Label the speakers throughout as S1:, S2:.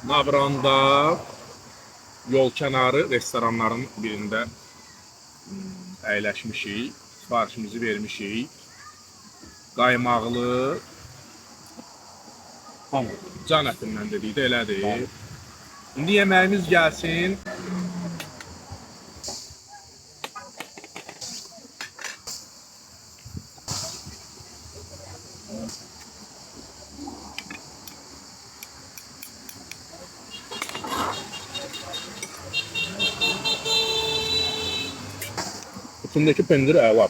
S1: Navranda yol kənarı restoranların birində əyləşmişik. Sifarişimizi vermişik. Qaymaqlı can ətindən dedik də elədir. İndi yeməyimiz gəlsin. İçindəki pendir əla.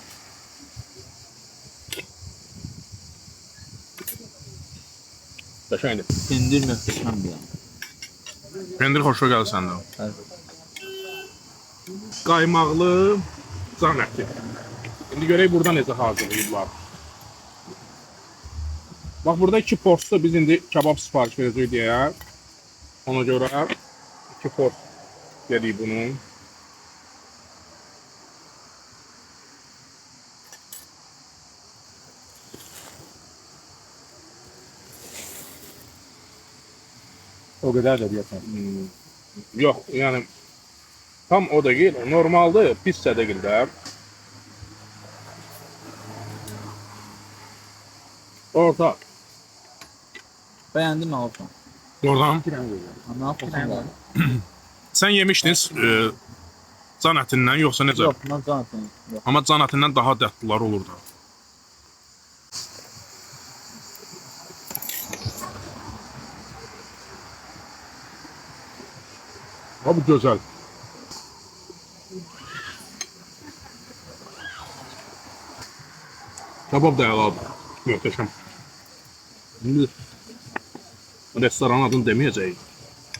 S1: Qəşəngdir.
S2: Pendir möhtəşəm bir yani.
S1: Pendir xoşuna gəldi səndə.
S2: Evet.
S1: Qaymaqlı can əti. İndi görək burada necə hazırlayıblar. Bax burada iki porsiya biz indi kebab sifariş verəcəyik deyə. Ona görə iki pors dedik bunun.
S3: O kadar da diyorsun.
S1: Yox, yəni tam o deyil, normaldır, pis də deyil də. Orta.
S2: Beğendim ben olsun.
S1: Oradan.
S2: Ama olsun da.
S1: Sən yemişdin can ətindən yoxsa necə?
S2: Yok, ben can etini. Yok.
S1: Amma can ətindən daha dadlılar olur da. Ha bu gözəl. Kabab da əladır. Möhtəşəm. İndi restoranın adını deməyəcəyik.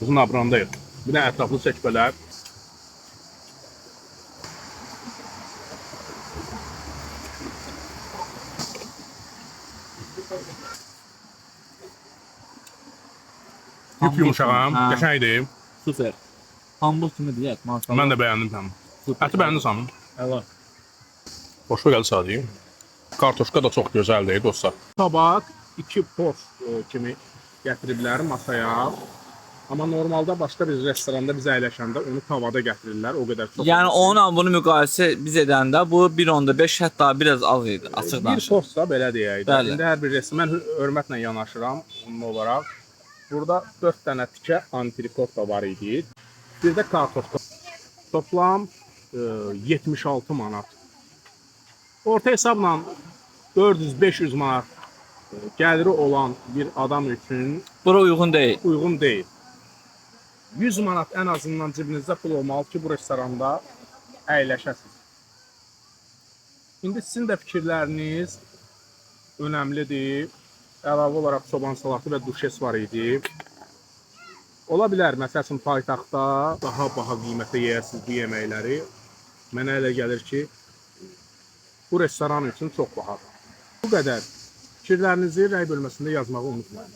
S1: Biz Nabrandayıq. Bir də ətraflı çək belə. Yup yumuşaq,
S2: Ha.
S1: qəşəng idi.
S2: Süper. Pambuk kimi diyek maşallah.
S1: Mən də bəyəndim həm.
S2: Süper.
S1: Əti bəyəndin sən?
S2: Əla.
S1: Xoşuna gəldi sadəcə. Kartoşka da çox gözəldir dostlar. Tabaq iki pors kimi gətiriblər masaya. Amma normalda başqa bir restoranda biz əyləşəndə onu tavada gətirirlər, o qədər çox.
S2: Yani onunla bunu müqayisə biz edəndə bu 1.5 hətta biraz az idi açıq
S1: bir
S2: danışaq.
S1: pors da belə deyək də.
S2: Bəli.
S1: İndi hər bir restoran mən hörmətlə yanaşıram onun olaraq. Burada 4 dənə tikə antrikot da var idi. Bir də kartoşka. Toplam 76 manat. Orta hesabla 400-500 manat gəliri olan bir adam üçün
S2: Bura uyğun deyil.
S1: uyğun deyil. 100 manat ən azından cibinizdə pul olmalı ki, bu restoranda əyləşəsiniz. İndi sizin də fikirləriniz önəmlidir. Əlavə olaraq çoban salatı və duşes var idi. Ola bilər, məsəl üçün paytaxtda daha baha qiymətə yeyəsiniz bu yeməkləri. Mənə elə gəlir ki, bu restoran üçün çox bahadır. Bu qədər. Fikirlərinizi rəy bölməsində yazmağı unutmayın.